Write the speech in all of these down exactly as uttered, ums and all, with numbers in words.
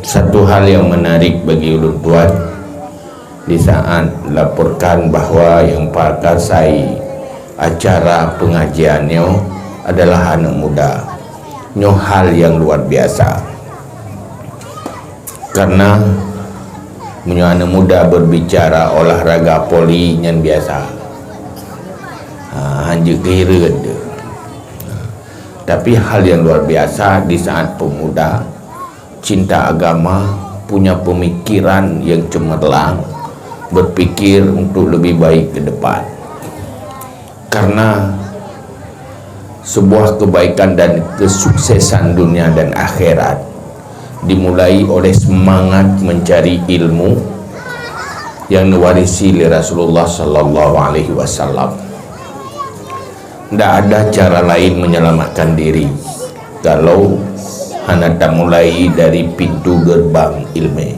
Satu hal yang menarik bagi ulôn tuan, di saat laporkan bahwa yang pakasai acara pengajian nyoe adalah aneuk muda. Nyoe hal yang luar biasa. Karena meunyoe aneuk muda berbicara olahraga voli nyan biasa. Ha, hanjeuet keuhireuen teuh. Tapi hal yang luar biasa di saat pemuda cinta agama, punya pemikiran yang cemerlang, berpikir untuk lebih baik ke depan. Karena sebuah kebaikan dan kesuksesan dunia dan akhirat dimulai oleh semangat mencari ilmu yang diwarisi oleh Rasulullah sallallahu alaihi wasallam. Tidak ada cara lain menyelamatkan diri kalau hana tamulai dari pintu gerbang ilmu.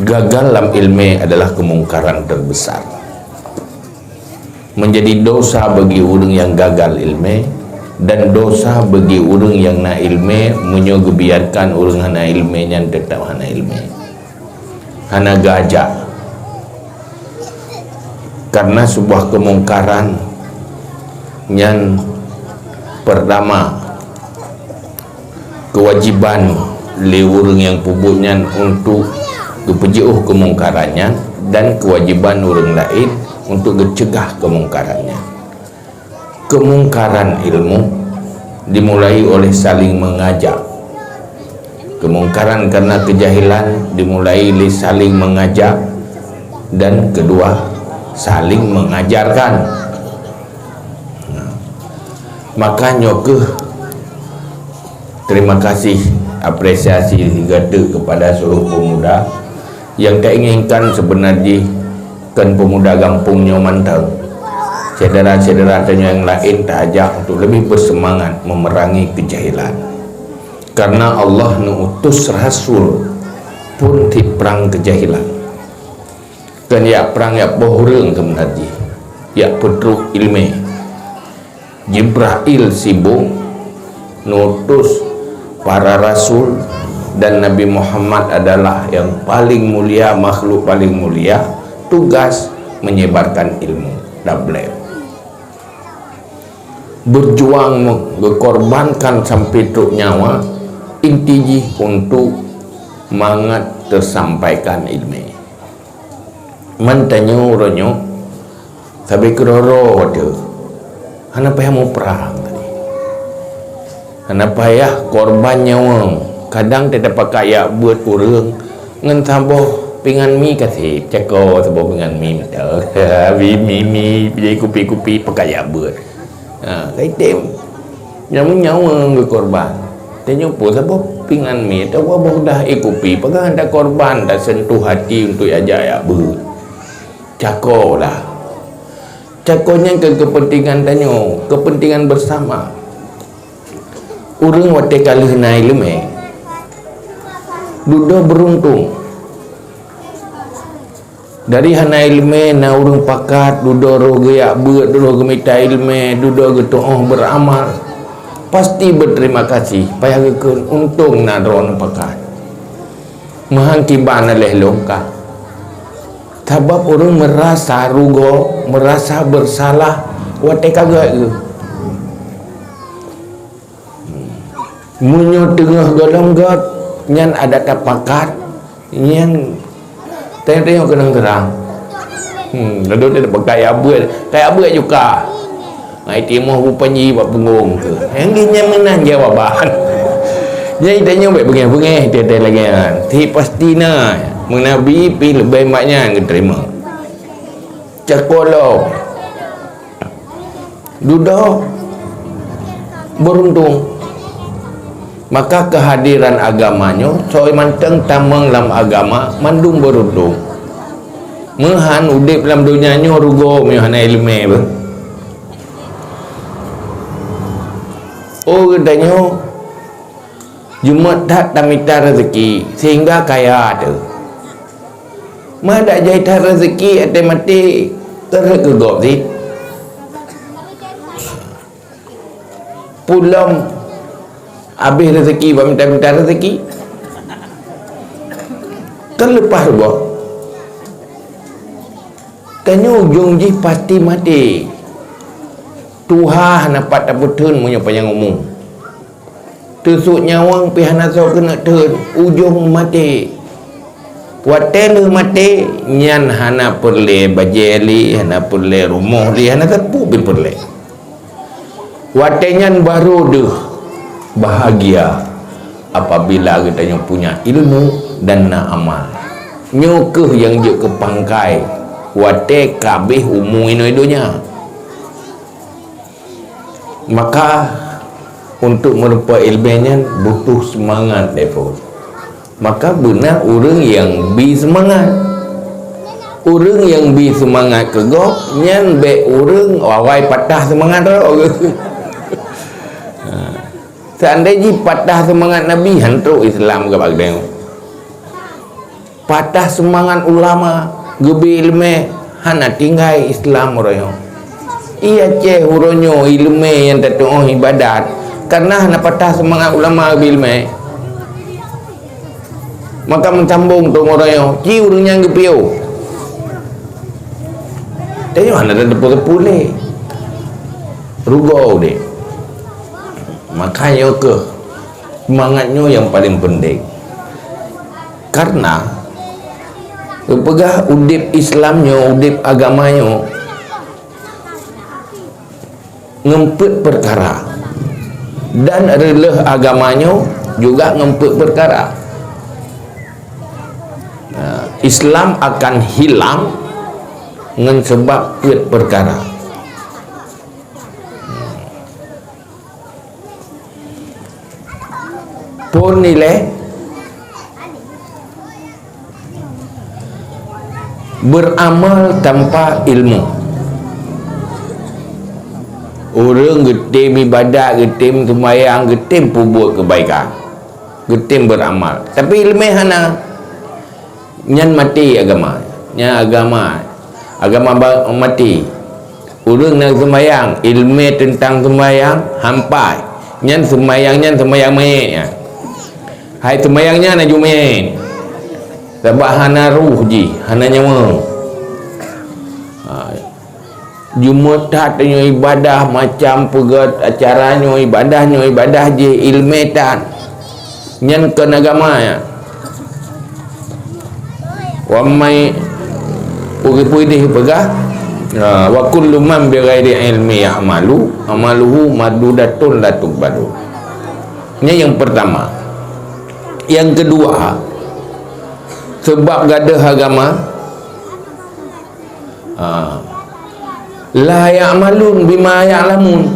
Gagal lam ilmu adalah kemungkaran terbesar. Menjadi dosa bagi ureuëng yang gagal ilmu dan dosa bagi ureuëng yang na ilmu meunyoe geubiarkan ureuëng hana ilmu nyan tetap hana ilmu. Hana geuajak. Karena sebuah kemungkaran nyan pertama kewajiban lé ureuëng nyang peubuet nyan untuk geupeujeuôh keumungkaran nyan dan kewajiban ureuëng laén untuk geuceugah keumungkaran nyan. Keumungkaran ilmu dimulai oleh saling mengajak. Keumungkaran karena keujahilan dimulai lé saling mengajak dan kedua saling mengajarkan. Nah, maka nyoe keuh terima kasih, apresiasi gata kepada seluruh pemuda yang tainginkan sebenar jih kon pemuda gampông nyoe mantong. Syedara-syedara tanyoe nyang laén taajak untuk lebih bersemangat memerangi keujahilan. Karena Allah neuutus rasul pun di prang keujahilan. Kon jak prang jak boh ureuëng keumeunajih, jak peutrok iéleumé. Jibrail sibong neutus para rasul dan Nabi Muhammad adalah yang paling mulia, makhluk paling mulia, tugas menyebarkan ilmu tabligh. Berjuang me-, geukorbankan sampai trok nyawa inti jih untuk mangat tersampaikan ilmu. Man tanyoe uroe nyoe sabe keudroe-droe teuh hana payah muprang tadi. Hana payah korban nyawöng. Kadang teuh tapakat jak beuet ureuëng ngon saboh pingan mi kaseb, cako saboh pingan mi mantong. Bi mi, mi, jadi kupi-kupi pakat jak beuet. Ha, kai tem. Nyang meunyoe geukorban. Tanyoe peue saboh pingan mi atawa boh dah ék kupi, peugah dah korban, dah sentuh hati untuk ajak jak beuet. Cako lah. Cako nyan keu keupeuntengan tanyoe, keupeuntengan beusama. Ureuëng watée ka lheueh na iéleumé, dudoe beuruntung. Dari hana iéleumé na ureuëng pakat, dudoe roh geujak beuet, roh geumita iéleumé, dudoe geutuoh beuramal. Pasti beuterima kasih, payah geukheun untông na droeneuh pakat. Meuhan kiban lheueh lôn ka. Sabab ureuëng meurasa rugoe, meurasa beursalah watée ka geuh. Meunyoe teungoh gohlom göt, nyan adat tapakat, nyan teunyok-teunyok keunong seurang. Hmm, ladôm dia tapakat jak beuet, ka jak beuet juga. Ngai timoh bupanji bak punggong tu. Nyang geuh nyan meunan jawaban. Jadi tanyoe bék beungéh-beungéh teuh-teuh lagée nyan. Ti pasti na. Meunabi pi leubeh mak nyan geuteurima. Cako lom. Dudoe beuruntung. Maka keuhadiran agama nyoe, soe mantong tamong lam agama, mandum beuruntung. Meuhan udeb lam donya nyoe rugoe meunyoe hana iéleumé beuh. Oh, geutanyoe jeuet that tamita rezeki sehingga kaya teuh. Meuhan dak jai that rezeki até maté, keu rhot keu gob cit. Peulom Abéh rezeki bak minta-minta rezeki. Kan leupah rugoe. Tanyoe ujong jih pasti maté. Tuha hana pat tapeutheun meunyoe panyang umu. Teusok nyawöng pih hana soe keuneuk theun, ujong maté. Watée lheueh maté, nyan hana peureulée bajée lé, hana peureulée rumoh lé, hana sapeue pih peureulée. Watée nyan barô deuh bahagia apabila geutanyoe punya ilmu dan na amal. Nyoe kheueh nyang jeuet keu pangkai watée ka abéh umu inoe donya. Maka, untuk meurumpok ileumé nyan butuh seumangat, Teungku. Maka beuna ureuëng nyang bi seumangat. Ureuëng nyang bi seumangat keu gob, nyan bék ureuëng awai patah seumangat rot. Ha. Seandai jih patah seumangat Nabi, han trok Islam keu bak geutanyoe. Patah seumangat ulama, geubi ileumé, hana tinggai Islam uroe nyoe. Iya ceh uroe nyoe ileumé nyang tatuoh ibadat, kareuna hana patah seumangat ulama geubi ileumé. Maka meusambong teuk uroe nyoe, ci ureuëng nyang geupiôh. Tanyoe hana tateupeue-teupeue lé. Rugoe udeb. Maka nyoe kheueh, seumangat nyoe nyang paleng peunteng. Kareuna, geupeugah udeb Islam nyoe, udeb agama nyoe, ngon peuet peukara. Dan reuloh agama nyoe juga ngon peuet peukara. Nah, Islam akan hilang ngon sabab peuet peukara. Phôn ilée, beuramal tanpa ilmu. Ureuëng geutem ibadat, geutem seumayang, geutem peubuet keubaikan, geutem beuramal, tapi ileumé hana. Nyan maté agama. Nyan agama. Agama ba-, maté. Ureuëng na seumayang, ileumé teuntang seumayang, hampai. Nyan seumayang nyan seumayang manyét nyan. Hai seumayang nyan aju manyét. Sabab hana roh jih, hana nyawa. Ha. Jumeuet that nyoe ibadah, macam peugét acara nyoe ibadah, nyoe ibadah jih ileumé that. Nyan kon agama nyan. Wa may, peugah-peugah peugah, ha, "Wa kullu man bi ghairi ilmi ya'malu, amaluhu mardudatun la tuqbalu." Nyan nyang pertama. Nyang keudua, sabab gadôh agama, Ha. La ya'malun bima ya'lamun.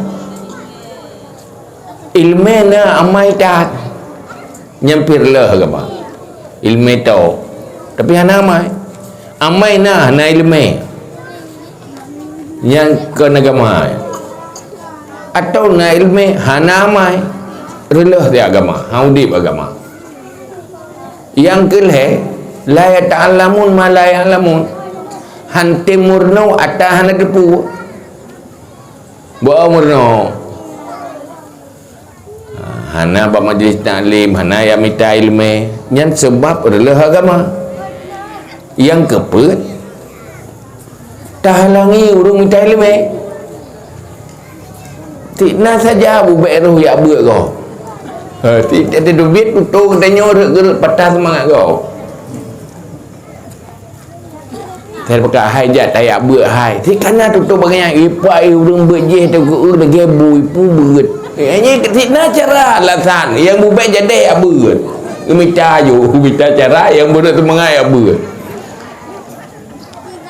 Ileumé na amai that. Nyan pih reuloh agama. Ileumé tho. Tapi hana amai. Amai na, hana ileumé. Nyan kon agama. Atawa na ileumé, hana amai. Reuloh di agama. Hana udeb agama. Nyang keulhée, la yata'allamun ma la ya'lamun. Han tem meurunoe ata hana teupeu. Beu meurunoe. Hana bak majlis taklim, hana jak mita ileumé. Nyan sabab reuloh agama. Nyang keupeuet, tahalangi ureuëng mita ileumé. Sinan saja bubék roh jak beuet gob. Ha, si teubiet tutoe geutanyoe rhot-rhot patah seumangat gob. Saya peugah hai jak tajak beuet hai. Si kana tutoe bangai ipak ureuëng beuet jih teuh keu lagée bui pu beuet. Eh, nyan sinan cara alasan nyang bubék jadeh jak beuet. Geumita ju, geumita cara nyang beureuëng seumangat jak beuet.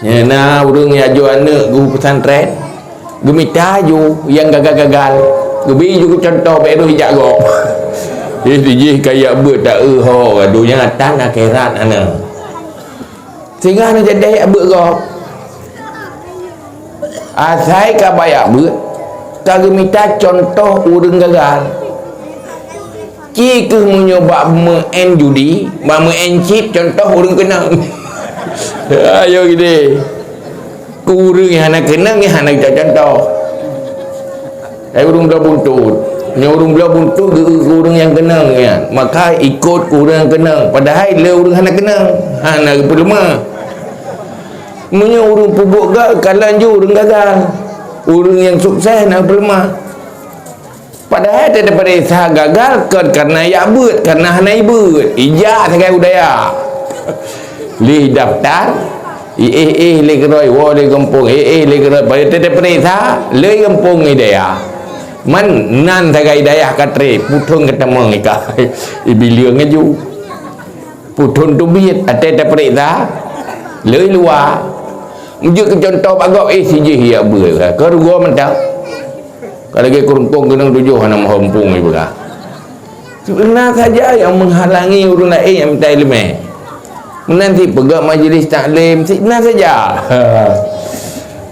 Nyan na ureuëng nyang ajoh aneuëk geuh pesantren, geumita ju nyang gagal-gagal, geubi ju keu cuntoh bék roh jak gob. Jadi jih ka jak beuet ta-eu ho donya tan akhirat aneuëk. Singoh na jadeh jak beuet gob. Asai ka bak jak beuet, ka geumita cuntoh ureuëng gagal. Ci kheueh meunyoe bak meu'en judi, bak meu'en cit, cuntoh ureuëng keunong. Ayo gini. Keu ureuëng nyang hana keunong, nyang hana cuntoh. Hai ureuëng bloe buntut. Nyoe ureuëng bloe buntut geu-, keu ureuëng nyang keunong nyan, maka ikot keu ureuëng nyang keunong, padahai le ureuëng hana keunong, hana geupeuleumah. Meunyoe ureuëng peubuet gét, kalon jih ureuëng gagal. Ureuëng nyang sukses hana geupeuleumah. Padahai teupeuriksa gagal kon karena jak beuet, karena hana ibeuet. Ijak sagai u dayah. Lé daftar, iéh-éh lé keudroe, woe lé gampông, éh-éh lé keudroe. Padahai teupeuriksa, lé gampông i dayah. Man nan sagai dayah ka trép, putong keutamong ika. Ibilieng laju. Putong teubiet, até teupeuriksa, lé luwa. Meujeuet keu cuntoh bak gob, éh, sijih ya beuet. Ka rugoe mantong. Ka lagée keureumpông keunong tujoh hana meuhom pung ipeugah. Sibeuna saja nyang meuhalangi ureuëng laén nyang mita iéleumé. Meunan cit peugah majlis taklim, sibeuna saja.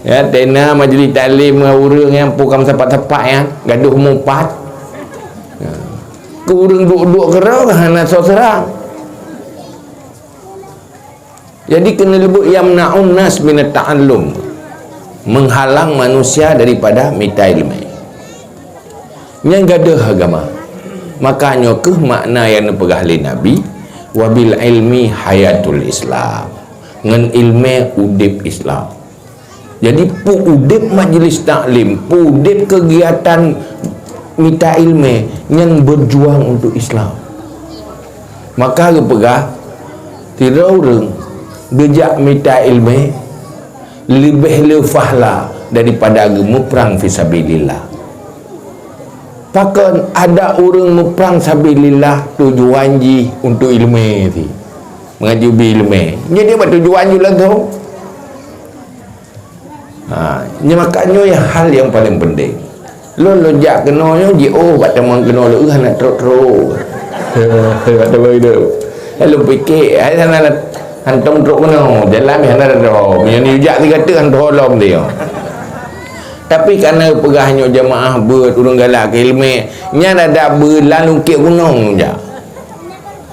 Ya, tena majlis taklim ngon ureuëng nyang pukam sapat-sapat nyan, gadoh mupat. Ya. Keu ureuëng duek-duek keudroe hana soe seurang. Jadi, keuneuk leubeut yamna'un nas minat ta'allum, menghalang manusia daripada mita iéleumé. Nyang gadôh agama. Maka nyoe kheueh makna nyang neupeugah lé Nabi, "Wabil ilmi hayatul Islam." Ngon iéleumé udeb Islam. Jadi, peu udeb majlis taklim, peu udeb keugiatan mita iéleumé nyang beujuang untuk Islam. Maka geupeugah, sidroe ureuëng geujak mita iéleumé leubeh le fahla daripada geumuprang fisabilillah. Pakon ada ureuëng muprang sabilillah tujuan jih untuk iéleumé sih? Meungaji ubé iéleumé. Jadi, apa tujuan jih langsung? Ha, nyoe maka nyoe hal nyang paleng penting. Lôn, lôn jak keunoe nyoe jiôh bak teumon keunoe lôn hana trok-trok. Bak teumon keunoe. Lalu pike, hai sana hantom trok keunoe, jalan hana trok. Meunyoe jak tiga teuk hantom lom dia. Tapi karena peugah nyoe jamaah beuet ureuëng galak keu iéleumé, nyan ada beuet lam lungkét gunong jak.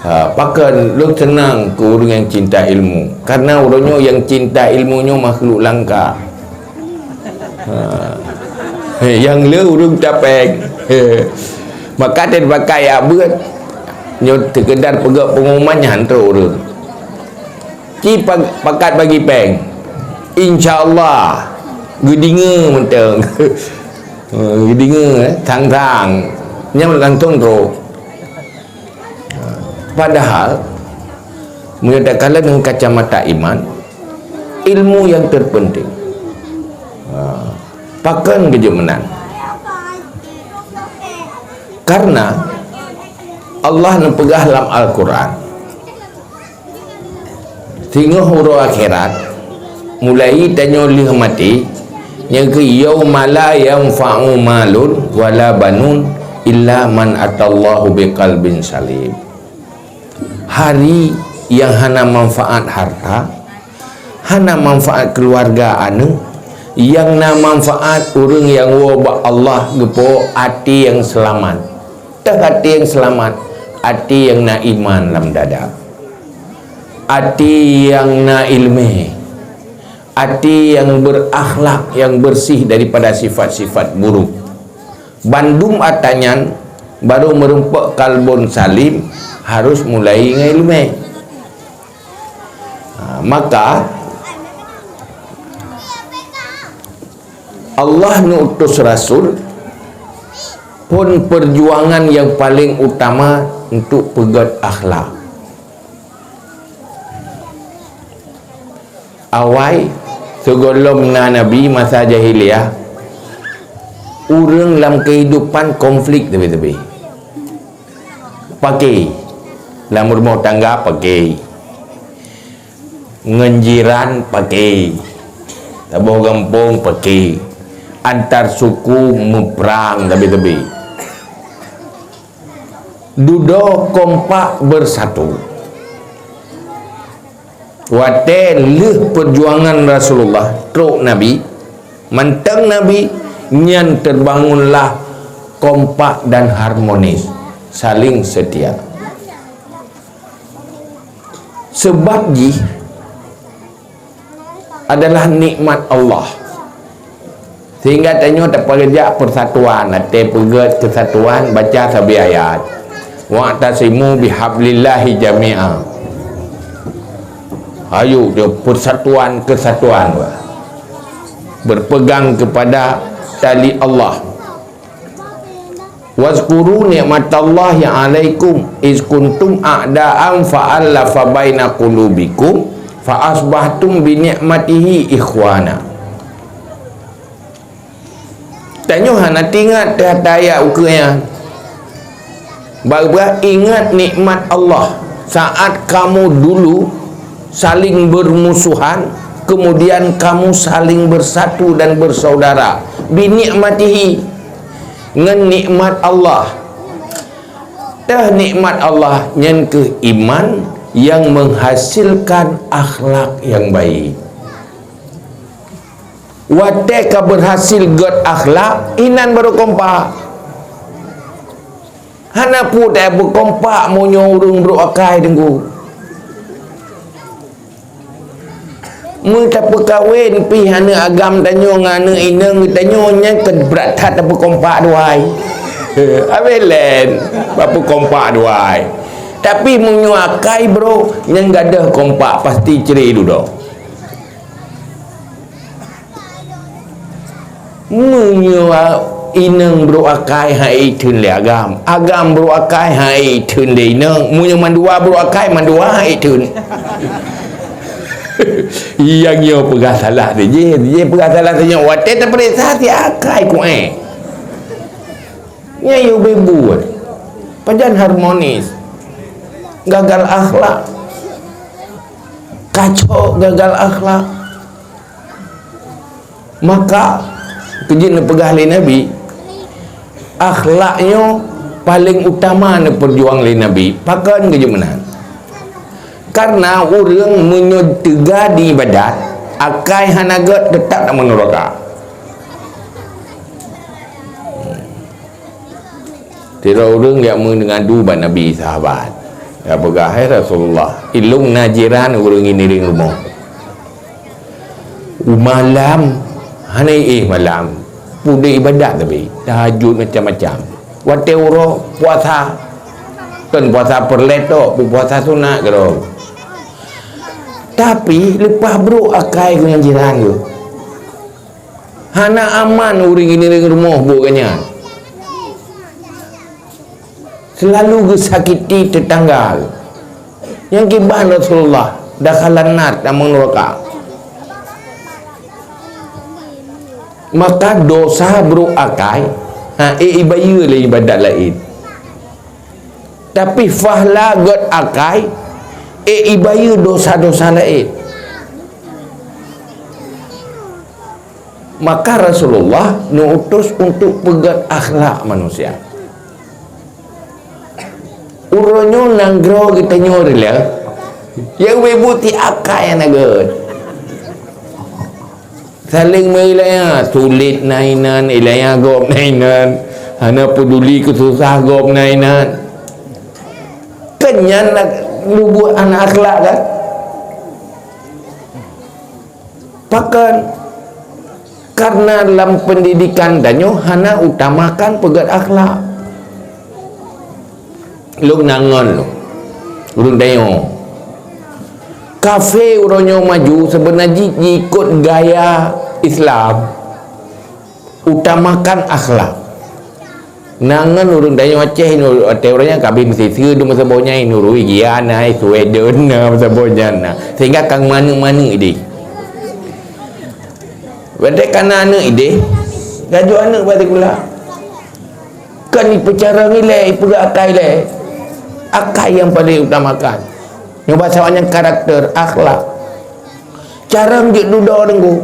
Ha, pakon lôn seunang keu ureuëng nyang cinta ilmu. Karena uroe nyoe nyang cinta ilmu nyoe makhluk langka. Ha. He, nyang le ureuëng tapeng. He. Maka teupakat jak beuet. Nyoe sekedar peugah pengumuman nyan trok ureuëng. Ci pa-, pakat bagi péng. Insya Allah. Geudinge mantong. Geudinge, eh, thang-thang. Nyan langsung trok. Padahal, meunyoe takalon dengan kacamata iman, ilmu yang terpenting. Ha, pakon geujeuet meunan? Karena Allah neupeugah lam Al-Quran, singoh uroe akhirat, mulai tanyoe lheueh maté, nyang keu yauma la yanfa'u malun wala banun illa man atallahu biqalbin salim. Hari yang hana manfaat harta, hana manfaat keuluwarga aneuëk, nyang na manfaat ureuëng nyang woe bak Allah geupeu até nyang seulamat. Teuh até nyang seulamat, até nyang na iman lam dada. Até nyang na iéleumé, até nyang beurakhlak, nyang beureuséh daripada sifat-sifat buruk. Bandum atra nyan barô meurumpok kalbon salim harôh mulai ngon iéleumé. Ha, maka Allah neuutus rasul phon peujuangan nyang paleng utama untuk peugét akhlak. Awai, sigohlom na nabi masa jahiliyah, ureuëng lam keuhidupan konflik teubi-teubi. Paké, lam rumoh tangga paké, ngon jiran paké, saboh gampông paké, antar suku meuprang teubi-teubi. Dudoe kompak beusatu. Watée lheueh peujuangan Rasulullah trok Nabi, mantong Nabi, nyan teubangunlah kompak dan harmonis, saling seutia. Seubab jih adalah nikmat Allah. Sehingga tanyoe tapeureuja persatuan, até peugét kesatuan, baca sabe ayat. "Wa'tasimu bihablillahi jami'a." Ayo, dia persatuan kesatuan, bah. Berpegang kepada tali Allah. "Wazkuru ni'matallahi 'alaikum iz kuntum a'da'an fa'allafa baina qulubikum fa asbahtum bi ni'matihi ikhwana." Tanyoe hana teuingat teuh ata ayat ukeue nyan. Bak peugah, ingat nikmat Allah saat kamu dulu saling bermusuhan, kemudian kamu saling bersatu dan bersaudara. Bi ni'matihi, ngon nikmat Allah. Teuh nikmat Allah nyan keuh iman yang menghasilkan akhlak yang baik. Watée ka berhasil gét akhlak, inan barô kompak. Hana peue tapeukompak meunyoe ureuëng brok akai teungku. Meutapeukawen pih aneuëk agam tanyoe ngon aneuëk inong tanyoe nyan keu brat that tapeukompak duai. Habéh lén, bapeukompak duai. Tapi meunyoe akai brok, nyan gadôh kompak pasti cre dudoe. Meunyoe inong brok akai han ék theun lé agam, agam brok akai han ék theun lé inong, meunyoe mandua brok akai, mandua han ék theun. Nyang nyoe peugah salah teuh jih, jih peugah salah teuh nyoe. Watée tapeuriksa si akai kuéh. Nyan yue beubuet. Pajan harmonis. Gagal akhlak. Kacok gagal akhlak. Maka, keujeuet neupeugah lé Nabi, akhlak nyoe paleng utama neupeujuang lé Nabi. Pakon keujeuet meunan? Karena ureuëng meunyoe teuga di ibadat, akai hana gét, teutap lam neuraka. Sidroe ureuëng jak meungadu bak Nabi, sahabat. Geupeugah, "Hai Rasulullah, ilôn na jiran ureuëng ngiring rumoh. Malam, hana éh malam, peuduek ibadat tapi, tahajud macam-macam. Watée uroe puasa, kon puasa peureulée tok, puasa sunat keudroe. Tapi leupah brok akai ngon jiran geuh." Hana aman ureuëng ngiring rumoh buet geuh nyan. Seulalu geusakiti teutangga. Nyang kiban Rasulullah, dakhalan nar, tamong neuraka. Maka dosa brok akai, ha, ék ibayeue lé ibadat laén. Tapi fahla gét akai, ék ibayeue dosa-dosa laén. Maka Rasulullah neuutus untuk peugét akhlak manusia. Uroe nyoe nanggroe geutanyoe rilée, ya ubé buti akai na gét. Saléng meuilaya, sulet na inan, ilaya gob na inan, hana peuduli keu susah gob na inan. Kan nyan na lubuh aneuk akhlak kan? Pakon? Karena lam pendidikan tanyoe hana utamakan peugét akhlak. Lôn na ngon lôn, ureuëng tanyoe. Kafé uroe nyoe maju, seubeuna jih jiikot gaya Islam. Utamakan akhlak. Na ngon ureuëng tanyoe Aceh, inu-, watée ureuëng nyan ka abéh meusiseue dum meusaboh nyan, inurui India na, Sweden na, meusaboh nyan na. Sehingga ka maneuk-maneuk idéh. Watée ka na aneuk idéh, laju aneuk bak sikula. Kan ipeucarông ilée, ipeugah akai ilée. Akai nyang paleng utamakan. Nyoe basa awak nyan karakter, akhlak. Carông jeuet dudoe teungku.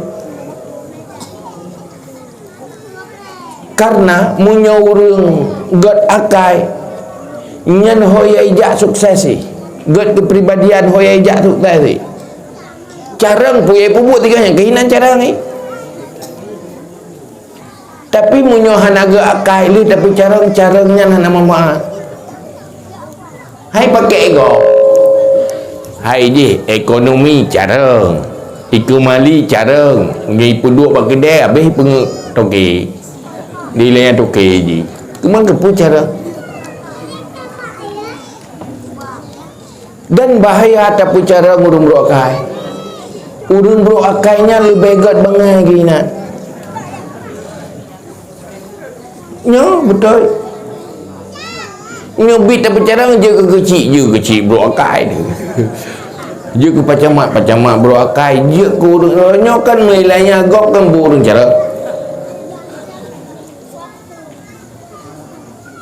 Karena meunyoe ureuëng gét akai, nyan ho ya ijak sukses jih. Gét keupribadian ho ya ijak sukses jih. Carông peue ya peubuet tiga nyan keuhinan carông jih. Tapi meunyoe hana gét akai lé, tapi carông, carông nyan hana manfaat. Hai pakai ego. Hai jih ekonomi carông, ikeumali carông, ngi peuduek bak keudée habéh peungeut. toke. Dilèe nyan toke jih. Keuman keupeue cara? Dan bahaya tapeucara ureueng brok akai. Ureueng brok akai nyan leubeh gèt bangai geuh inan. Nyoe beutôi. Nyoe bit tapeucara jeuet keu keuchik, jeuet keuchik brok akai. Jeuet keu pacamat, pacamat brok akai, jeuet keu ureueng, nyoe kan meulai gob kan bu ureueng cara.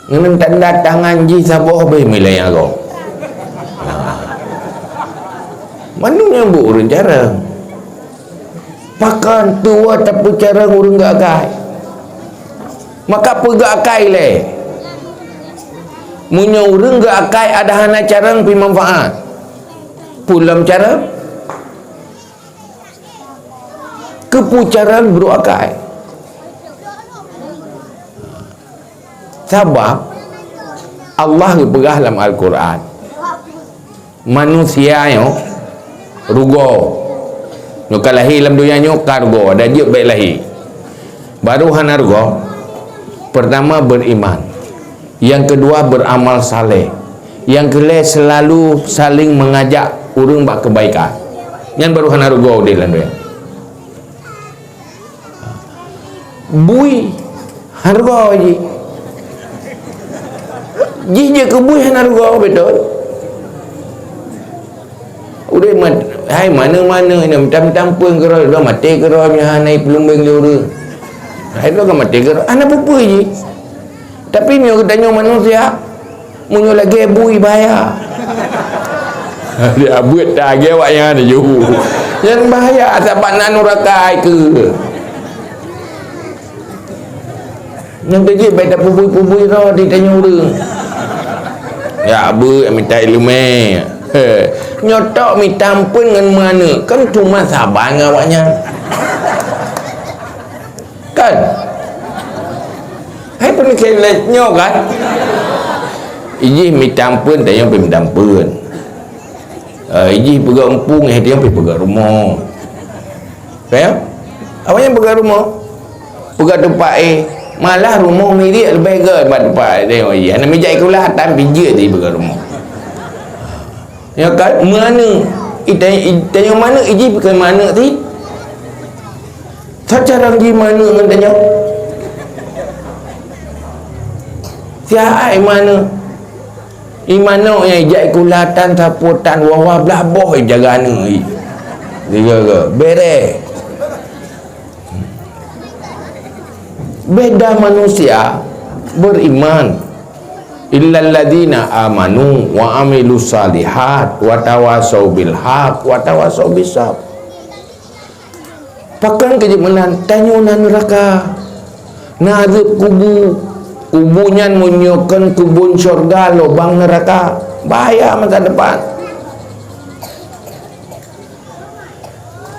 Ngon tanda tangan jih saboh beh milai nyan gob. Mandum nyan bu ureueng cara. Pakon tuwoe tapeucara ureueng geuakai. Maka peugah akai lé. Meunyoe ureueng geuakai ada hana cara pih manfaat. Peue lom cara? Keupeue cara brok akai? Sabab Allah geupeugah lam Al-Quran, manusia nyoe rugoe. Nyoe ka lahé lam donya nyoe ka rugoe, dan jeuet bèk lahé. Baru hana rugoe, pertama beriman. Nyang keudua beramal saleh. Nyang keulhèe selalu saling mengajak ureueng bak keubaikan. Nyan baru hana rugoe udép lam donya. Bui hana rugoe jih. Jih jeuet keu bui hana rugoe beutôi. Udép mat, hai maneuk-maneuk nyan mita-mita ampeuen keudroe, udah maté keudroe nyan hana ipeuleumeng lé ureueng. Hai droe ka maté keudroe, hana peue-peue jih. Tapi meunyoe geutanyoe manusia, meunyoe lagèe bui bahaya. Dia buet dah lagèe awak nyan ju. Nyan bahaya sabab na nuraka keu. Nyang keujeuet bèk tapubui-pubui droe di tanyoe ureueng. Ya beuet mita ileumèe. He. Nyoe tok mita ampeuen ngon meuaneuk, kan cuma saban ngon awak nyan. Kan? Hai peumiké lé nyoe kan? Ijih mita ampeuen, tanyoe pih mita ampeuen. Eh, ijih peugah umpung, eh, tanyoe pih peugah rumoh. Kan? Awak nyan peugah rumoh. Peugah teumpat, eh, malah rumoh mirék leubeh gèt bak teumpat, eh, tanyoe ijih. Hana mijak sikula, tan pih jeuet di peugah rumoh. Ya kan? Meuaneuk. Ita-, i-, tanyoe meuaneuk, ijih bukan meuaneuk ti. Sacara jih meuaneuk ngon tanyoe. Siat ai meuaneuk. I manok nyang ijak sikula tan sapeue tan, dua blah boh ijaga aneuk i. Tiga ke, bereh. Beda manusia beriman. Illalladzina amanu wa amilus shalihat wa tawasau bil haq wa tawasau bis sabr. Pakon keu jeuet meunan, tanyoe na neuraka, na azeueb kubu. Kubu nyan meunyoe kon keubon syeuruga, lubang neuraka. Bahaya masa depan.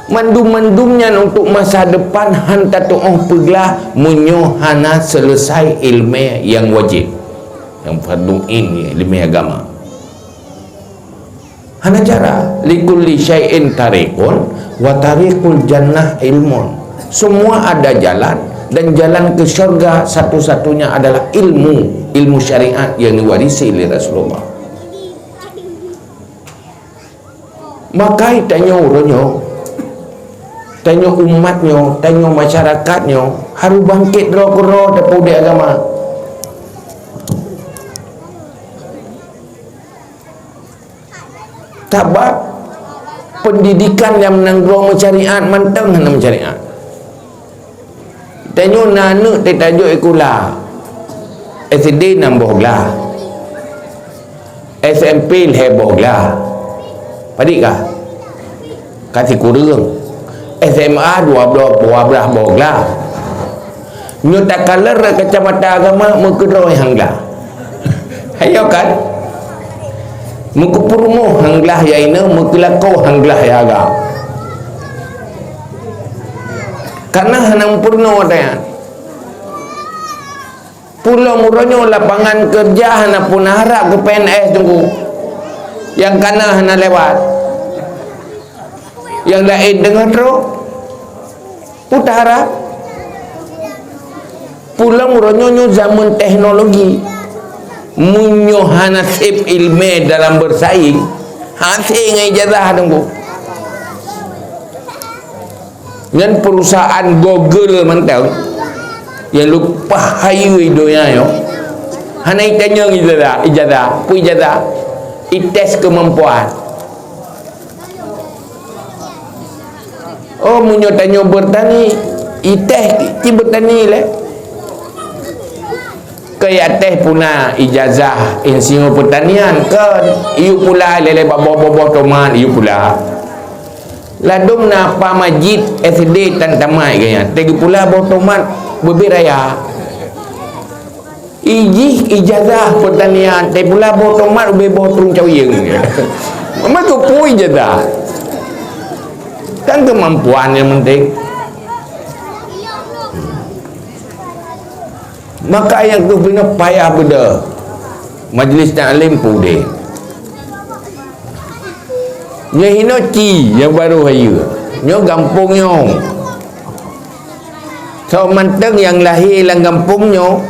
Mandum-mandum nyan untuk masa depan han tatu'oh peuglah meunyoe hana seuleusai ileumèe nyang wajéb, nyang fardhu ain, ileumèe agama. Hana cara. Likulli syai'in tariqun, wa tariqul jannah ilmun. Semua ada jalan, dan jalan ke syurga satu-satunya adalah ilmu, ilmu syariat yang diwarisi oleh Rasulullah. Makai tanyoe uroe nyoe, tanyoe umat nyoe, tanyoe masyarakat nyoe, harôh bangkét droe keudroe tapeuudép agama. Sabab pendidikan nyang meunan droe meusyariat mantong hana meusyariat. Tanyoe na aneuk teutajok sikula, S D nam boh glah, S M P lhèe boh glah. Padit kah? Ka sikureueng. S M A dua belas, dua belas boh glah. Nyoe takalon rot kacamata agama meukeudroe han glah. Hayo kan? Meukeupeurumoh han glah ya inong, meukeulakoe han glah ya agam. Karena hana meupurunoe watèe nyan. Pulom uroe nyoe lapangan keureuja hana puna harap keu P N S teungku. Nyang kana hana lewat. Nyang laén teungoh trok. Peue taharap? Pulang uroe nyoe, nyoe zaman teknologi. Meunyoe hana sép ileumèe dalam beusaing, hase ngon ijazah teungku. Ngon perusahaan Google mantong nyang leupah hayeue donya nyoe, hana itanyong ijazah, ijazah, peue ijazah, ites keumampuan. Oh, meunyoe tanyoe beurtani, ites cit beurtani lé. Keu ites pula ijazah insinyur peurtanian, kon, iyue pula lé-lé bak boh-boh tomat, iyue pula. Ladôm na Pak Majid S D tan tamat gaya, teugeu pula boh tomat beubeh raya. Ijih ijazah peurtanian, tapi pula boh tomat ubé boh trueng cawieng. Maka peue ijazah? Kan keumampuan nyang penting. Maka nyang keuh payah beudôh. Majlis taklim peudeh. Nyoe hinoe ci nyang barô hayeue. Nyoe gampông nyoe. Soe mantong nyang lahé lam gampông nyoe,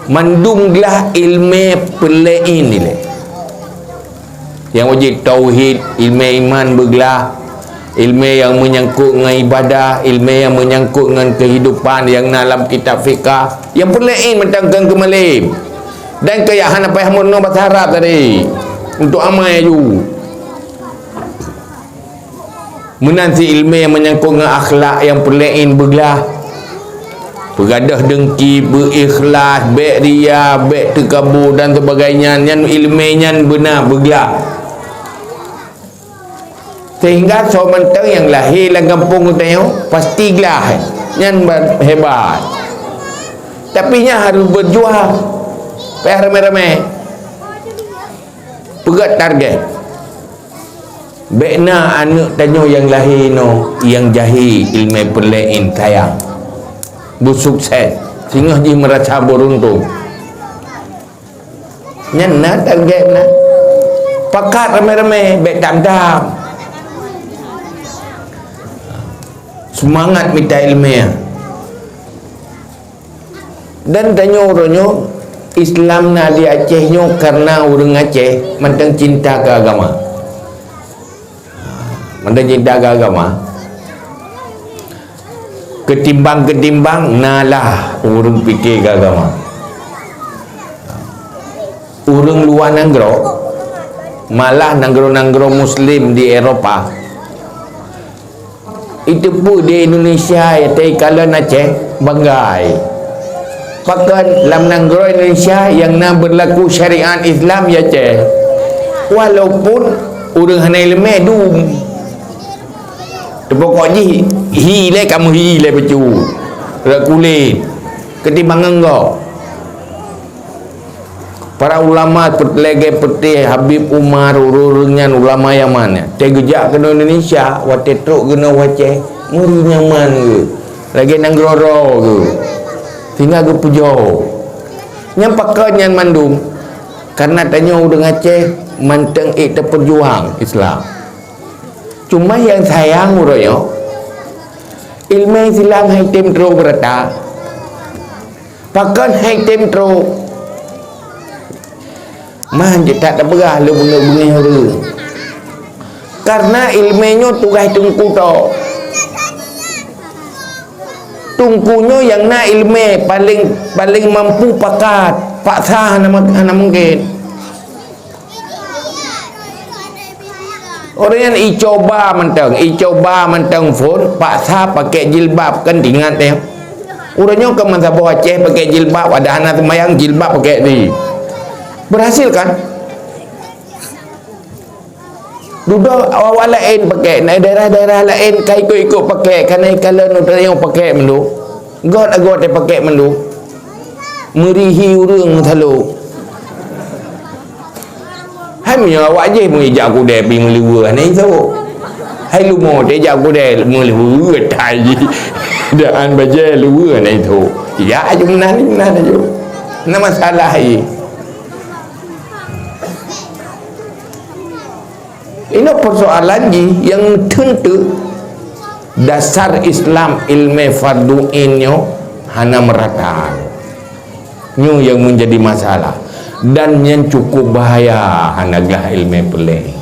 mandum glah ileumèe peuleueng ilèe. Nyang wajéb tauhid, ileumèe iman beuglah, ileumèe nyang meunyangkot ngon ibadah, ileumèe nyang meunyangkot ngon keuhidupan nyang na lam kitab fikah, nyang peuleueng mantong keu keumalém. Dan keu nyang hana payah meurunoe basa Arab tadi, untuk amai aju. Meunan cit ileumèe nyang meunyangkot ngon akhlak nyang peuleueng beuglah. Peugadôh deungki, beu-ikhlas, bèk ria, bèk teukabu dan sebagainya, nyan ileumèe nyan beuna beuglah. Sehingga soe mantong nyang lahé lam gampông geutanyoe pasti glah, nyan ba-, hebat. Tapi nyan harôh beujuang, payah ramé-ramé. Peugöt target. Bèk na aneuk tanyoe nyang lahé inoe nyang jahé ileumèe peuleueng, sayang. Beusukses, singoh jih meurasa beuruntông. Nyan na target na. Pakat ramé-ramé, bèk dam-dam. Seumangat mita ileumèe. Dan tanyoe uroe nyoe, Islam na di Aceh nyoe kareuna ureueng Aceh mantong cinta keu agama. Mantong cinta keu agama. Keutimbang-keutimbang, na lah ureueng pike keu agama. Ureueng luwa nanggroe, malah nanggroe-nanggroe muslim di Eropa, jiteupeue di Indonesia, ya, teukalon Aceh, banggai. Pakon lam nanggroe Indonesia nyang na beulaku syariat Islam, ya, Aceh. Walaupun ureueng hana ileumèe dum. Teupokok jih, hi lé kamoe hi lé bacut. Rot kulét. Keutimbang ngon gob. Para ulama seperti lagèe Habib Umar, ureueng-ureueng nyan ulama Yaman nyan. Watèe geujak keunoe Indonesia, watèe trok keunoe u Aceh, meuri nyaman geuh. Lagèe nanggroe droe geuh. Sehingga geupujoe. Nyan pakon nyan mandum? Kareuna tanyoe ureueng Aceh mantong ék tapeujuang Islam. Cuma nyang sayang uroe nyoe, ileumèe Islam han tem trok beurata. Pakon han tem trok? Man cit that tapeugah lé beungoh-beungoh ureueng. Kareuna ileumèe nyoe tugaih teungku tok. Teungku nyoe nyang na ileumèe paleng, paleng mampu pakat, paksa hana, hana mungken. Ureueng nyan icoba mantong, icoba mantong phôn, paksa pakai jilbab, kan ingat ya. Ureueng nyoe kan meusaboh Aceh pakai jilbab, padahai hana seumayang jilbab pakai di. Berhasil kan? Dudoe awak-awak laén pakai, na daerah-daerah laén ka ikot-ikot pakai, kana ikalon ureueng nyoe pakai mandum. Göt agoe teupakék mandum. Meurihi ureueng salo. Hai meunyoe awak jéh meujak kudée pi meuliweue hana ithok. Hai lumo teuh jak kudée meuliweue tai jih. Daan bajée liweue hana ithok. Ya aju meunan ni meunan aju. Na masalah jih. Inoe peusoalan jih nyang teuntu dasar Islam ilmé fardu ain nyoe hana meurata. Nyoe nyang menjadi masalah. Dan nyan cukup bahaya, hana glah iéleumé peureulée.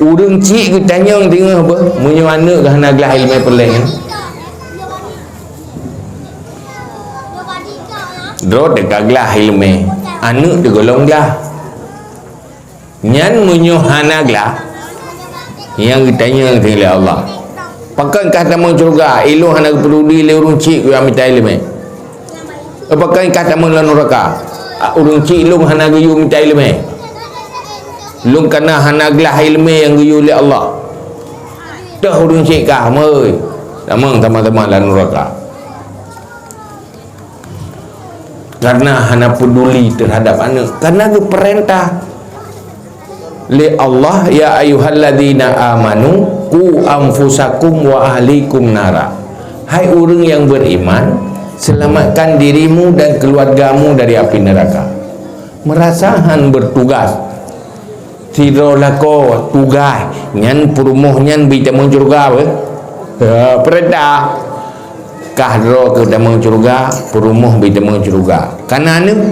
Ureuëng chik geutanyong teungoh beuh, meunyoe aneuëk geuh hana glah iéleumé peureulée. Droe teuka glah iéleumé, aneuëk teugohlom glah. Nyan meunyoe hana glah, nyang geutanyong lé Allah, "Pakon kah tamong syeuruga, ilôn hana geupeuduli lé ureuëng chik nyang mita iéleumé? Pakon kah tamong lam nuraka, ureuëng chik lôn hana geuyue mita iéleumé? Lôn kana hana glah iéleumé nyang geuyue lé Allah." Toh ureuëng chik kah, meuhôi, tamong sama-sama lam nuraka. Karena hana peduli terhadap aneuëk, karena geupeurintah lé Allah, "Ya ayyuhalladzina amanu, qu anfusakum wa ahlikum nara." Hai ureuëng nyang beriman, selamatkan dirimu dan keluargamu dari api neraka. Merasa han bertugas. Sidroe lakoe tugaih, nyan peurumoh nyan bri tamong syeuruga beuh? Ya, peurintah. Kah droe keuh tamong syeuruga, peurumoh bri tamong syeuruga. Kana aneuëk,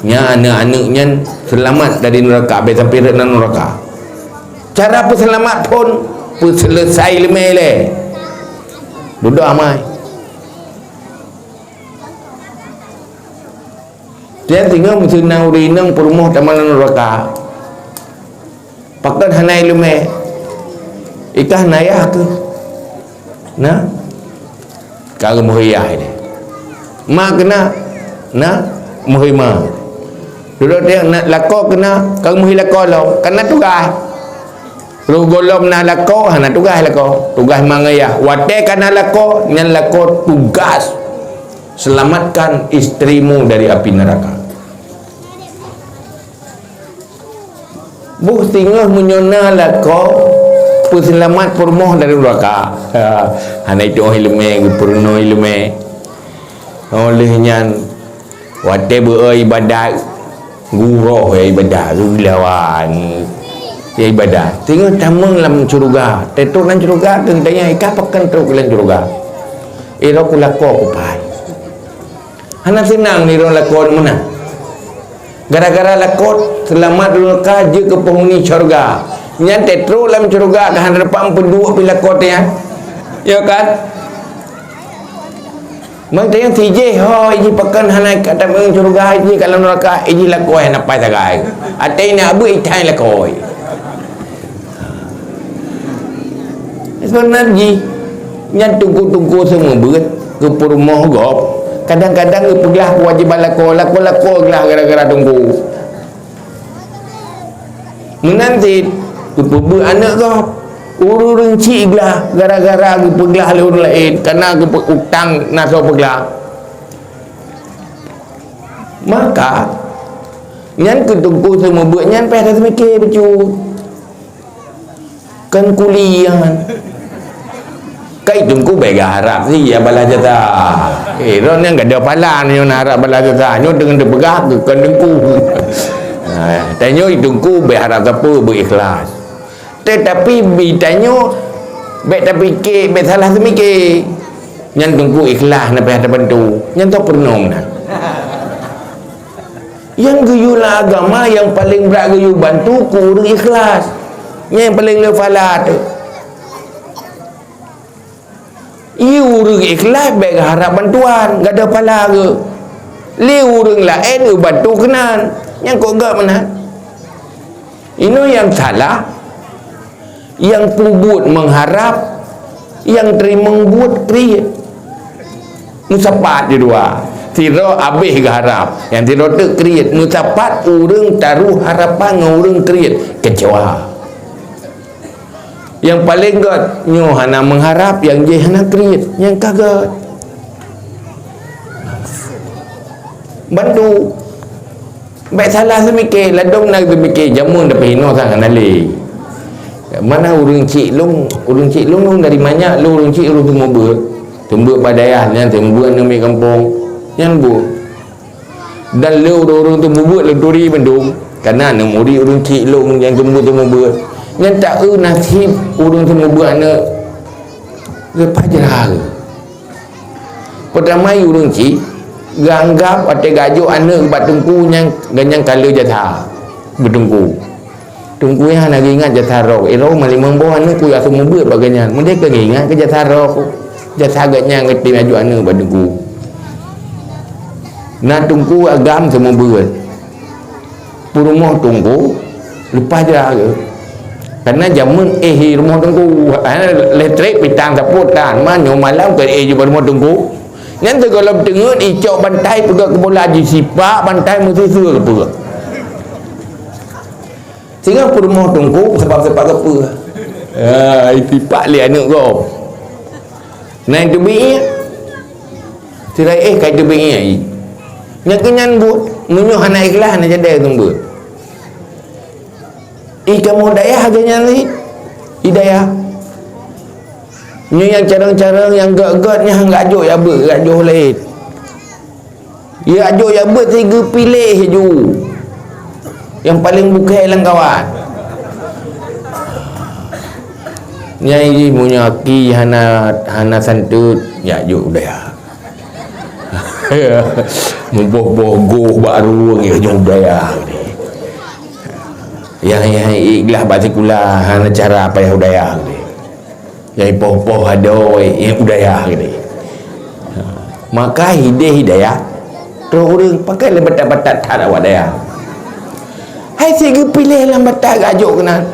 nyan aneuëk-aneuëk nyan seulamat dari nuraka, bék sampai rot lam nuraka. Cara peuseulamat phon, peuseuleusoe iéleumé lé. Dudoe amai. Tiep singoh meuseunang ureuëng inong peurumoh tamong lam nuraka. Pakon hana iéleumé? Ikah na yah keuh? Na? Ka geumeuhôi yah nyan. Ma keuh na? Na? Meuhôi ma. Dudoe tiep na, lakoe keuh na? Ka geumeuhôi lakoe lom. Kana tugaih. Roh gohlom na lakoe, hana tugaih lakoe. Tugaih ma ngon yah. Watée kana lakoe, nyan lakoe tugas selamatkan istrimu dari api neraka. Boh singoh meunyoe na lakoe peuseulamat peurumoh dari nuraka. Ha, hana itu'oh iéleumé, geupeurunoe iéleumé. Óh lheueh nyan, watée beu-o iébadat, geuroh ya iébadat, geulawan ya iébadat. Singoh tamong lam syeuruga, teutrok lam syeuruga, keu geutanyoe, "Ikah pakon trok lam syeuruga?" "Iroku lakoe kupai." Hana seunang nirong lakoe meunan. Gara-gara lakoe seulamat nuraka jeuet keu peunghuni syeuruga. Nyan teutrok lam syeuruga ka hana dapat peue duek pih lakoe nyan. Ya kan? Mantong sijih ho ijih pakon hana ka tamong syeuruga, ijih ka lam nuraka, ijih lakoe hana pai sagai. Até na beuet itai lakoe. Sebenarnya jih, nyan teungku-teungku seumeubeuet keu peurumoh gob, kadang-kadang geupeuglah keuwajéban lakoe, lakoe-lakoe glah gara-gara teungku. Meunan cit, geupeubeuet aneuëk gob, ureuëng chik glah gara-gara geupeuglah lé ureuëng laén, kana geupeu-, utang na soe peuglah. Maka, nyan keu teungku seumeubeuet nyan payah taseumiké bacut. Kan kuliah. Kai teungku bèk geuharab si ya balaih jasa. Eh, droeneuh nyang gadôh pahala nyoe na harab balaih jasa. Nyoe deungon teupeugah keu kon teungku. Ha, tanyoe teungku bèk harab sapeue, beuikhlas. Teutapi bit tanyoe bèk tapike, bèk salah seumike. Nyan teungku ikhlas na payah tabantu. Nyan toh peurunoe meunan. Nyang geuyue lam agama nyang paleng brat geuyue bantu keu ureueng ikhlas. Nyan nyang paleng le phala teuh. Ie ureueng ikhlas bèk geuharab bantuan, gadôh phala geuh. Lé ureueng laén geubantu keunan, nyang kok gèt meunan. Inoe nyang salah, nyang peubuet meuharab, nyang teurimong buet kriet. Meusapat jih dua. Sidroe abéh geuharab, nyang sidroe teuk kriet. Meusapat ureueng taroh harapan ngon ureueng kriet, keucewa. Nyang paleng gèt nyoe hana meuharab, nyang jéh hana kriet, nyang ka gèt. Bantu. Bèk salah seumike, ladôm na seumike, jameun tapi inoe sang hana lé. Mana ureueng chik lôn, ureueng chik lôn, lôn dari manyak, lôn ureueng chik ureueng seumeubeuet. Seumeubeuet bak dayah nyan, seumeubeuet aneuk miet gampông. Nyan buet. Dan lé ureueng-ureueng seumeubeuet lôn turi bandum, kana aneuk murit ureueng chik lôn nyang seumeubeuet-seumeubeuet. Nyan taeu naseb ureueng seumeubeuet aneuk geupajar. Peutama ureuëng chik geuanggab watée geujok aneuëk bak teungku nyang ganyang kala jasa beuteungku. Teungku nyan hana geuingat jasa droe. Eh, droe malimong boh aneuëk ku yak seumeubeuet bak geuhnyan. Meudeh ka geuingat keu jasa droe. Jasa geuhnyan geutem ajok aneuëk bak teungku. Na teungku agam seumeubeuet. Peurumoh teungku leupah jra geuh. Karena jameun éh di rumoh teungku, eh, listrik pitang sapot tan. Man nyoe malam keu éh jih bak rumoh teungku. Nyan sigohlom teungeut icok bantai peugah keu bola jisipak bantai meususu keu peue. Singoh peurumoh teungku sabab-sabab keu peue. Ah, isipak lé aneuëk gob. Nyan teubiet. Sira éh ka teubiet. Nyang keu nyan buet, meunyoe hana ikhlas, hana jadi sumber. Ih, kamoe dayah lagée nyan cit. Di dayah. Nyoe nyang carông-carông, nyang gét-gét nyan han geujok jak beuet, jak jok laén. Geujok jak beuet, si geupiléh ju. Nyang paleng bukée lam kawan. Nyang jih meunyoe aki hana, hana santôt, jak jok dayah. Muboh-boh goh bak rueng, ya, nyoe budaya. Nyang, nyang ikhlas bak sikula, hana cara payah budaya. Nyang ipoh-poh adoe, ya, budaya. Maka hideh hidayah, troh ureuëng pakai lé batat-batat that awak dayah. Hai si geupiléh lam batat gajok keunan.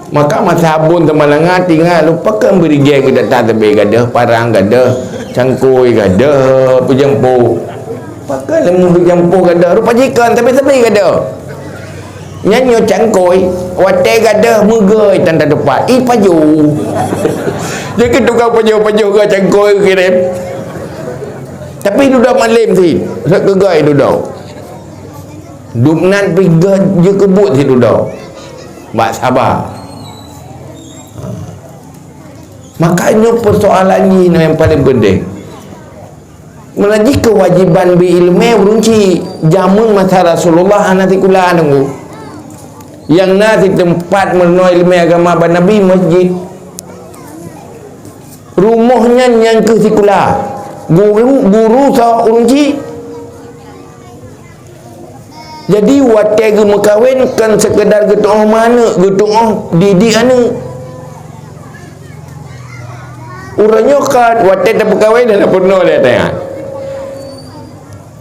Maka masa abon teumalanga tingat lôn pakon beurigée geuh that-that sabe gadoh, parang gadoh, cangkôi gadoh, peujampo. Pakon lé meupeujampo gadoh, rupa jih kon sabe-sabe gadoh. Nyan nyoe cangkôi, watée gadoh meugôi tan tatupat, i paju. Jadi tukang paju-paju geuh cangkôi kirém. Tapi dudoe malem sit, rot keugôi dudoe. Dubnan pih gét jeukeubut sit dudoe. Bak saba. Maka nyoe peusoalan jih nyoe nyang paleng peunteng. Meunan jih keuwajiban bri iéleumé ureuëng chik. Jameun masa Rasulullah hana sikula teungku. Nyang na siteumpat meurunoe iéleumé agama bak Nabi masjid. Rumoh nyan nyang kheueh sikula. Guru, guru soe ureuëng chik. Jadi watée geumeukawen kon seukeudar geutuoh meuaneuk, geutuoh didik aneuk. Uroe nyoe ka watée tapeukawen hana peurunoe lé tanyan.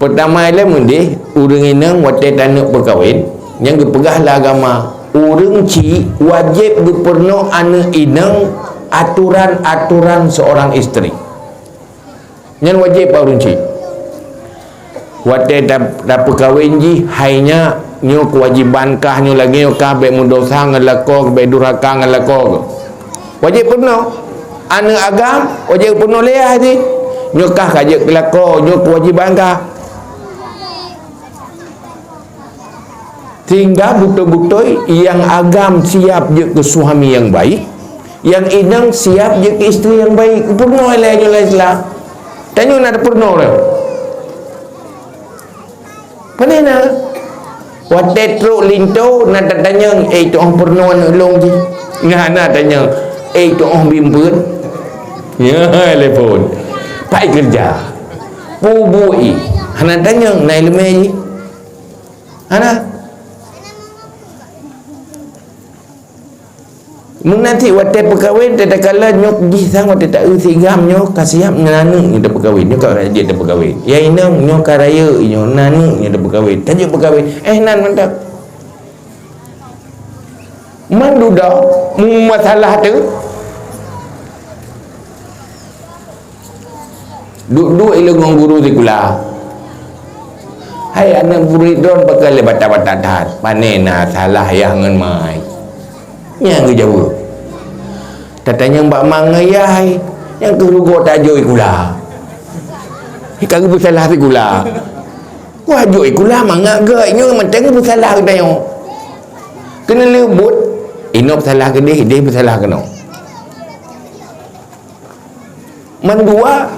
Peutama ilée meudeh ureuëng inong watée taneuk peukawen nyang geupeugah lé agama, ureuëng chik wajéb geupeurunoe aneuk inong atoran-atoran seorang istri. Nyan wajéb bak ureuëng chik. Watée ta-, tapeukawen jih hai nyak, nyoe keuwajiban kah, nyoe lagée nyoe kah, bék meudosa ngon lakoe, bék durhaka ngon lakoe. Wajéb peurunoe. Aneuk agam wajéb peurunoe lé ayah jih. Nyoe kah ka jeuet keu lakoe, nyoe keuwajiban kah. Sehingga beutôi-beutôi nyang agam siap jeuet keu suami nyang baik, nyang inong siap jeuet keu istri nyang baik. Peurunoe lé nyoe lé Islam. Tanyoe na tapeurunoe lé. Pane na? Watée trok linto na tatanyong, "Eh, tuoh peurunoe aneuk lôn jih?" Nyan na tanyong, "Eh, tuoh bimpeuen?" Nyan telepon. Pai keureuja. Peue buet jih? Hana tanyong, na iéleumé jih? Hana. Meunan cit watée peukawen, tatakala nyoe jih sang watée ta-eu sigam nyoe ka siab ngon aneuk nyoe tapeukawen, nyoe ka jeuet tapeukawen. Ya inong nyoe ka rayeuk nyoe, na aneuk nyoe tapeukawen. Tajeuet peukawen, eh nan mantong. Man dudoe, mu masalah teuh. Duek-duek ilée ngon guru sikula. "Hai aneuk murit droen, pakon lé batat-batat that? Pane na salah yah ngon mai?" Nyan geujaweueb. Tatanyong bak ma ngon yah, "Hai, nyang keuh rugoe tajok sikula. Ka geupeusalah sikula." Wah, jok sikula mangat gét, nyoe mantong geupeusalah geutanyoe. Keuneulheueh buet, inoe peusalah keudeh, ideh peusalah keunoe. Mandua,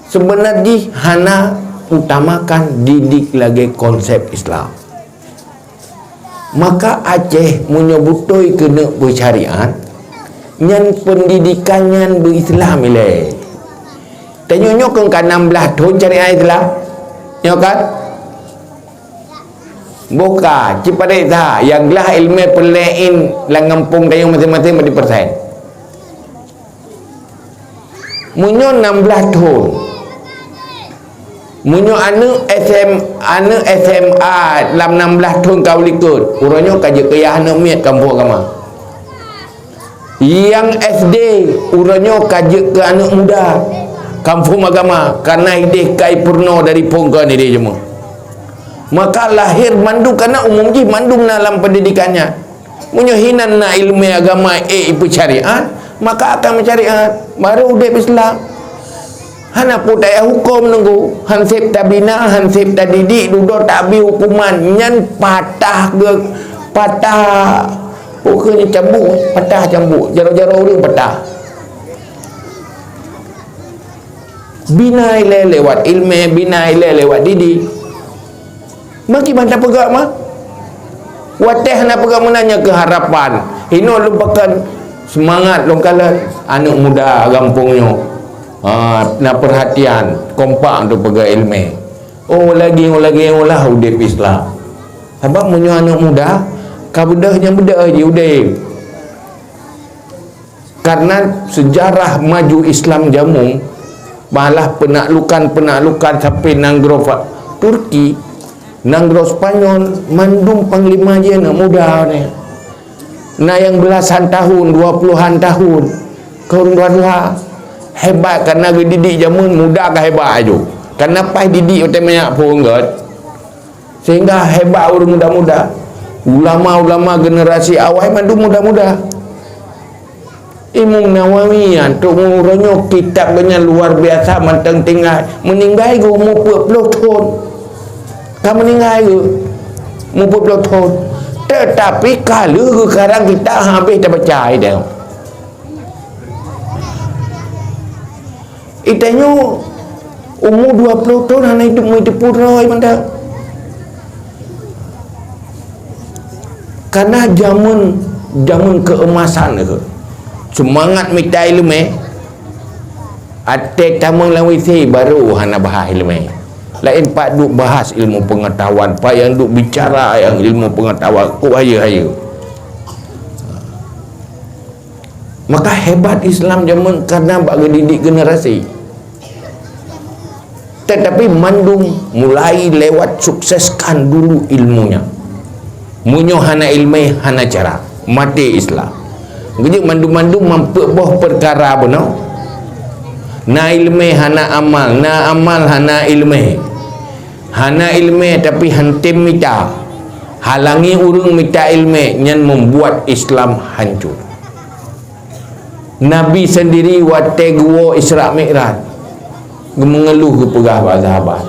seubeuna jih hana utamakan didik lagée konsep Islam. Maka Aceh meunyoe beutôi keuneuk beusyariat, Nyan pendidikan nyan beu-Islam ilée. Tanyoe nyoe kon ka nam blaih thon syariat Islam. Nyoe kan? Boh ka, ci pareksa, nyang glah ileumé peureulée in lam gampông tanyoe maséng-maséng bak dipeureuséh. Meunyoe nam blaih thon, meunyoe aneuëk S M, aneuëk S M A lam nam blaih thon ka u likot, uroe nyoe ka jeuet keu yah aneuëk miet kampông agama. Nyang S D uroe nyoe ka jeuet keu aneuëk muda kampông agama, kareuna ideh ka ipeurunoe dari phon keu ideh jeumeuh. Maka lahé mandum, kareuna umum jih mandum na lam pendidikan nyan. Meunyoe hinan na ileumé agama ék ipeusyariat, maka akan meusyariat, baru udeb Islam. Hana peue tajak huköm nunggu, han seb tabina, han seb tadidik, dudoe tabi huköman, nyan patah ge, patah, pokoknya cambuk, patah cambuk, jaroe-jaroe ureuëng patah. Bina ilée lewat ileumé, bina ilée lewat didik. Maki ban tapeugah mah. Watée hana peugah meunan nyan keuh harapan. Inoe lôn pakon seumangat lôn kalon aneuëk muda gampông nyoe. Ha, na peurhatian, kompak untuk peugah ileumé. Oh lagi, oh lagi, oh lah udeb Islam. Sabab meunyoe aneuëk muda ka beudôh nyang beudôh jih udeb. Karena sejarah maju Islam jameun, malah penaklukan-penaklukan sampai nanggroe Fa-, Turki, nanggroe Spanyol, mandum panglima jih aneuk muda ni. Na nyang belasan tahun, dua puluhan tahun, keu ureueng dua dua. Hebat karena geudidik jameun muda ka hebat aju. Karena paih didik watèe manyak phôn gèt. Sehingga hebat ureueng muda-muda. Ulama-ulama generasi awai mandum muda-muda. Imam Nawawi nyan, untuk uroe nyoe kitab geuh nyan luar biasa mantong tinggai. Meuninggai geuh umur peuet ploh thon. Ka meuninggai geuh umur peuet ploh thon. Tetapi ka lheueh geukarang kitab habéh tabaca idéh. Itanyoe umu dua ploh thon hana iteupeu droe mantong. Kana jameun, jameun keuemasan keuh. Seumangat mita ileumèe, até tamong lam WC baru hana bahas ileumèe. Laén pat duek bahas ilmu pengetahuan, pat nyang duek bicara nyang ilmu pengetahuan, kok hayeue-hayeue. Maka hebat Islam jameun karena bak geudidik generasi. Tetapi mandum mulai lewat sukseskan dulu ilmunya. Meunyoe hana ileumèe, hana cara, maté Islam. Geujeuet mandum-mandum meupeue boh peukara bunoe. Na ileumèe hana amal, na amal hana ileumèe. Hana ileumèe tapi han tem mita. Halangi ureueng mita ileumèe, nyan membuat Islam hancur. Nabi sendiri watèe geuwoe Isra Mi'raj, geumeungeuluh geupeugah bak sahabat,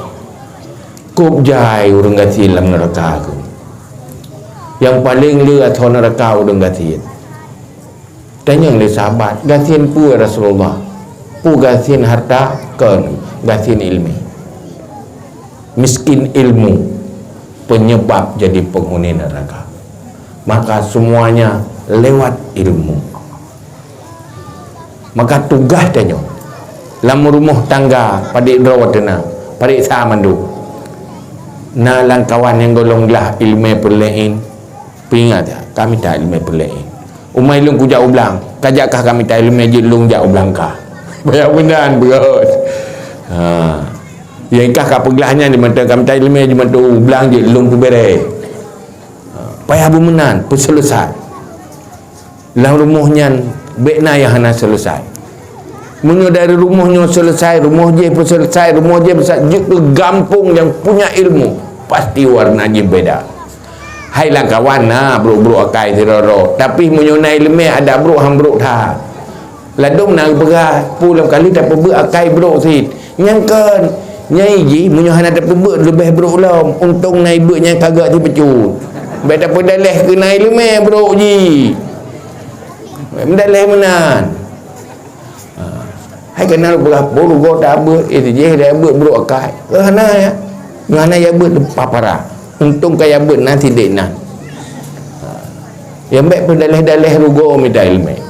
"Kôb jai ureueng gasien lam neuraka keuh. Nyang paleng le ateueh neuraka ureueng gasien." Tanyong lé sahabat, "Gasien peue, ya Rasulullah?" "Peue gasien harta?" "Kon, gasien ileumèe." Miskin ilmu penyebab jadi penghuni neraka. Maka semuanya lewat ilmu. Maka tugaih tanyoe lam rumoh tangga, padé droe teuh na, padé sa mandum. Na lam kawan nyang gohlom glah ileumèe peureulèe in, peuingat ya, ka mita ileumèe peureulèe in. Umai lôn kujak u blang, ka jak kah ka mita ileumèe jeuet lôn jak u blang kah. Payah meunan beurot. Ha. Nyang kah ka peuglah nyan di mantong ka mita ileumèe di mantong u blang jeuet lôn peubèrèe. Ha. Payah beumeunan, peuseuleusai. Lam rumoh nyan bèk na nyang hana seuleusai. Meunyoe dari rumoh nyoe seuleusai, rumoh jéh peuseuleusai, rumoh jéh peuseuleusai, jeuet keu gampông nyang punya ilmu, pasti warna jih beda. Hai lam kawan na brôk-brôk akai sidroe-droe, tapi meunyoe na ileumèe adak brôk han brôk that. Ladôm na geupeugah, "Peue lam kali tapeubeuet akai brôk cit." Nyang kon, nyang jih meunyoe hana tapeubeuet leubeh brôk lom, untông na ibeuet nyang ka gèt sipeucut. Bèk tapeudalèh keu na ileumèe brôk jih. Bèk meudalèh meunan. Ha. Hai keunan peugah, "Peue rugoe tabeuet, eh, tijih tabeuet brôk akai." Eh, hana ya. Nyoe hana ya beuet papara. Untông ka ya beuet nan sidéh nan. Ha. Nyang bèk peudalèh-dalèh rugoe mita ileumèe.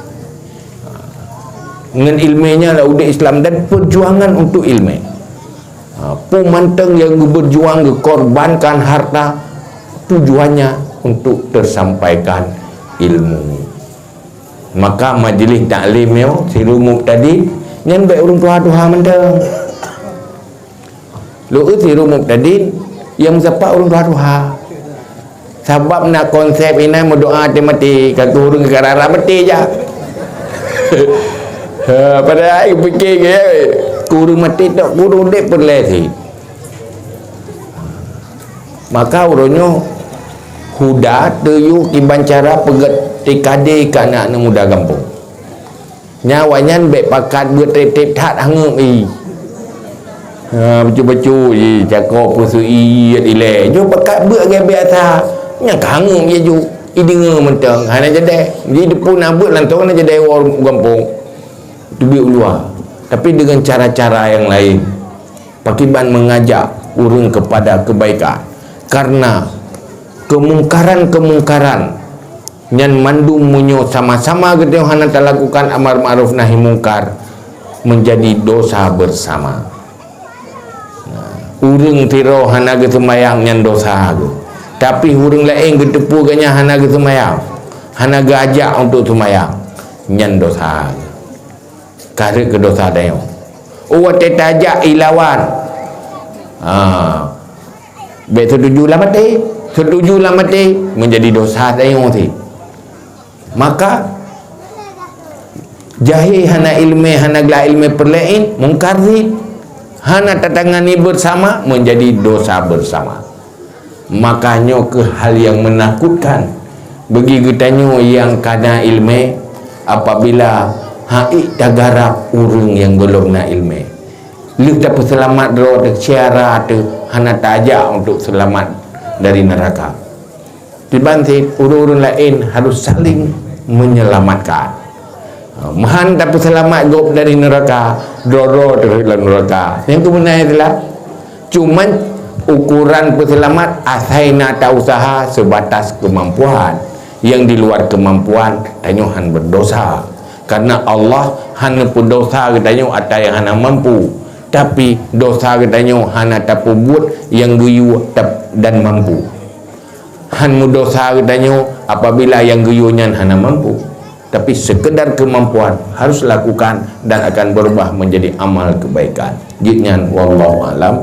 Ngon ileumèe nyan lah udép Islam dan peujuangan untuk ileumèe. Ha, peue mantong nyang geubeujuang, geukorbankan harta, tujuannya untuk tersampaikan ilmu. Maka majlis taklim nyoe, sidroe mubtadi, nyan bèk ureueng tuha-tuha mantong. Lôn eu sidroe mubtadi nyang meusapat ureueng tuha-tuha. Sabab na konsep inan meudoa até maté, ka keu ureueng ka rara maté jak. Ha, padahai pike ke, keu ureueng maté tok, keu ureueng udép peureulèe sit. Maka uroe nyoe Huda teuyue kiban cara peugèt T K D keu aneuk-aneuk muda gampông. Nyan awaknyan bèk pakat beuet trép-trép that hangeut jih. Ha, bacut-bacut jih, cako peue seuiet ilèe. Jih pakat beuet lagèe biasa. Nyan ka hangeut jih ju. Ideungö mantong, hana jadèh. Jiteupeu na beuet langsông hana jadèh woe gampông. Teubiet u luwa. Tapi dengan cara-cara yang lain. Pakriban mengajak ureueng kepada kebaikan. Karena kemungkaran-kemungkaran nyan mandum meunyoe sama-sama geutanyoe hana talakukan amar ma'ruf nahi mungkar, menjadi dosa bersama. Nah, ureueng sidroe hana geuseumayang nyan dosa geuh. Tapi ureueng laén geuteupeue gobnyan hana geuseumayang, hana geuajak untuk seumayang, nyan dosa geuh. Ka rhot keu dosa tanyoe. Oh, watèe tajak ilawan. Ha. Bèk seutuju lam até. Seutuju lam até menjadi dosa tanyoe sit. Maka jahé hana ileumèe, hana gleh ileumèe peureulèe, mungkar sit. Hana tatangani bersama menjadi dosa bersama. Maka nyoe keuh hal nyang meunakutkan bagi geutanyoe nyang ka na ileumèe, apabila haiek tagarap ureueng nyang gohlom na ileumèe. Lheueh tapeuseulamat droe teuh, syedara teuh hana taajak untuk seulamat dari neuraka. Kiban sit ureueng-ureueng laén harus saling menyelamatkan. Ha, meuhan tapeuseulamat gob dari neuraka, droe-droe teuh lam neuraka. Nyang keubeuna itulah. Cuman ukuran peuseulamat asai na tausaha sebatas kemampuan. Nyang di luar kemampuan, tanyoe han berdosa. Karena Allah han neupeudosa geutanyoe ata nyang hana mampu. Tapi dosa geutanyoe hana tapeubuet nyang geuyue tap-, dan mampu. Han meudosa geutanyoe apabila nyang geuyue nyan hana mampu. Tapi sekedar kemampuan harus lakukan dan akan berubah menjadi amal kebaikan. Jeuet nyan, wallahu alam